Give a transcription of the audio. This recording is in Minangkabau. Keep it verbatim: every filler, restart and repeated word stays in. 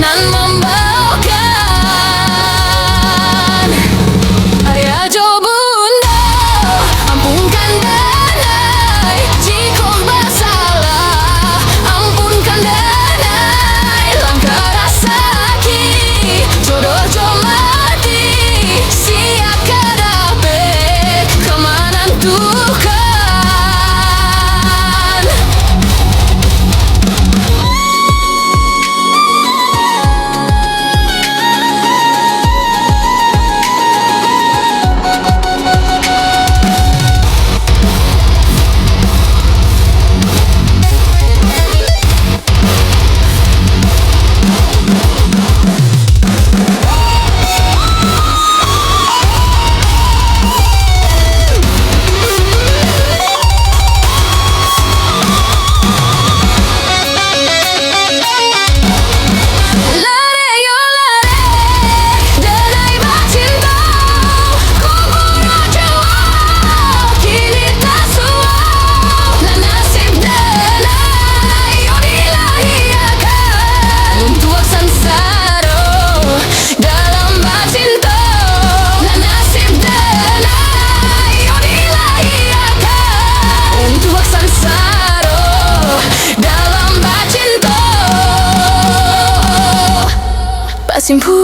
Nan mambaokan. Ayah jo bunda, ampunkan denai, jikok basalah, ampunkan denai, langkah rasaki, jodoh jo mati, sia ka dapek, ka manantukan. Lareh yo lareh, denai bacinto, kubur jo awak, kini tasuo, nan nasib denai yo dilahiakan, untuak sansaro dalam bacinto, nan nasib denai yo dilahiakan, untuak sansaro dalam bacinto. Basimpuah